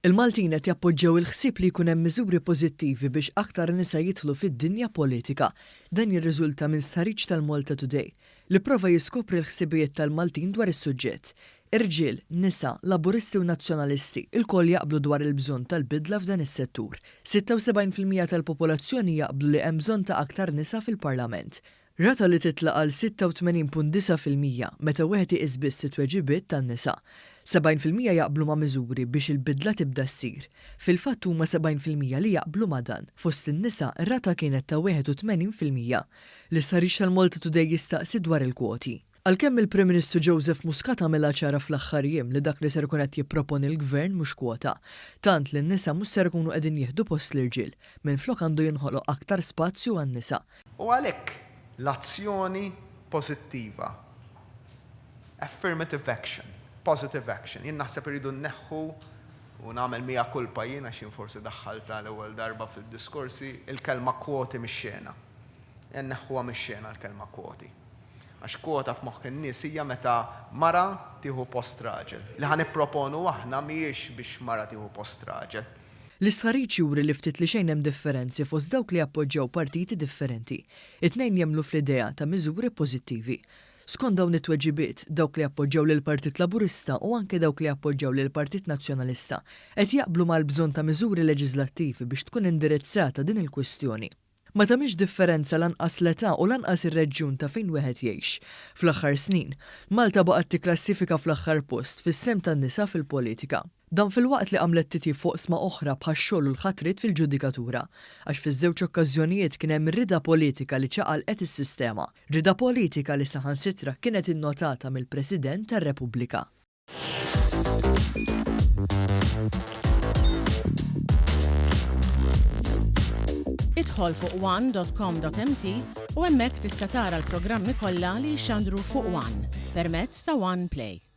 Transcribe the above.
Il-Maltin qed jappoġġjaw il-ħsieb li jkun hemm miżuri pożittivi biex aktar nisa jidħlu fid-dinja politika. Dan jirriżulta minn stħarriġ tal-Malta Today, li pprova jiskopri l-ħsibijiet tal-Maltin dwar is-suġġett. Irġiel, nisa, Laburisti u Nazzjonalisti, ilkoll jaqblu dwar il-bżonn tal-bidla f'dan is-settur. 76% tal-popolazzjoni jaqblu li hemm bżonn ta' aktar nisa fil-Parlament. Rata li titla' għal 86.9% meta wieħed iqis biss it-tweġibiet tan-nisa. 70% jaqblu ma' miżuri biex il-bidla tibda ssir. Fil-fatt huma 70% li jaqblu ma' dan. Fost in-nisa, ir-rata kienet ta' 81%. L-istħarriġ tal-Malta Today jistaqsi dwar il-kwoti. Għalkemm il-Prim Ministru Joseph Muscat għamilha ċara fl-aħħar jiem li dak li ser ikun qed jipproponi l-Gvern mhux kwota. Tant li n-nisa mhux ser ikunu qegħdin jieħdu post l-irġiel. Minflok għandu jinħoloq aktar spazju għan-nisa. U għalhekk l-azzjoni pożittiva, affirmative action, positive action, jien naħseb irridu nneħħu, u nagħmel mea culpa jien għax jien forsi daħħaltha l-ewwel darba fid-diskorsi, il-kelma kwoti mix-xena. Ejja nneħħuha mix-xena l-kelma kwoti. Għax kwota f'moħħ in-nies hija meta mara tieħu post raġel. Li ħa nipproponu aħna mhijiex biex mara tieħu post raġel. L-istħarriġ juri li ftit li xejn hemm differenzi fost dawk li jappoġġjaw partiti differenti. It-tnejn jemmnu fl-idea ta' miżuri pożittivi. Skont dawn it-tweġibiet, dawk li jappoġġjaw lill-Partit Laburista u anke dawk li jappoġġjaw lill-Partit Nazzjonalista qed jaqblu mal-bżonn ta' miżuri leġiżlattivi biex tkun indirizzata din il-kwistjoni. Ma tagħmilx differenza lanqas l-età u lanqas ir-reġjun ta' fejn wieħed jgħix. Fl-aħħar snin, Malta baqgħet tikklassifika fl-aħħar post fis-sehem tan-nisa fil-politika. Dan filwaqt li għamlet titjib f'oqsma oħra bħax-xogħol u l-ħatriet fil-ġudikatura. Għax fiż-żewġ okkażjonijiet kien hemm rieda politika li ċaqalqet is-sistema. Rieda politika li saħansitra kienet innotata mill-President tar-Repubblika. Idħol fuq one.com.mt u hemmhekk tista' tara l-programmi kollha li jixxandru fuq One permezz ta' One Play.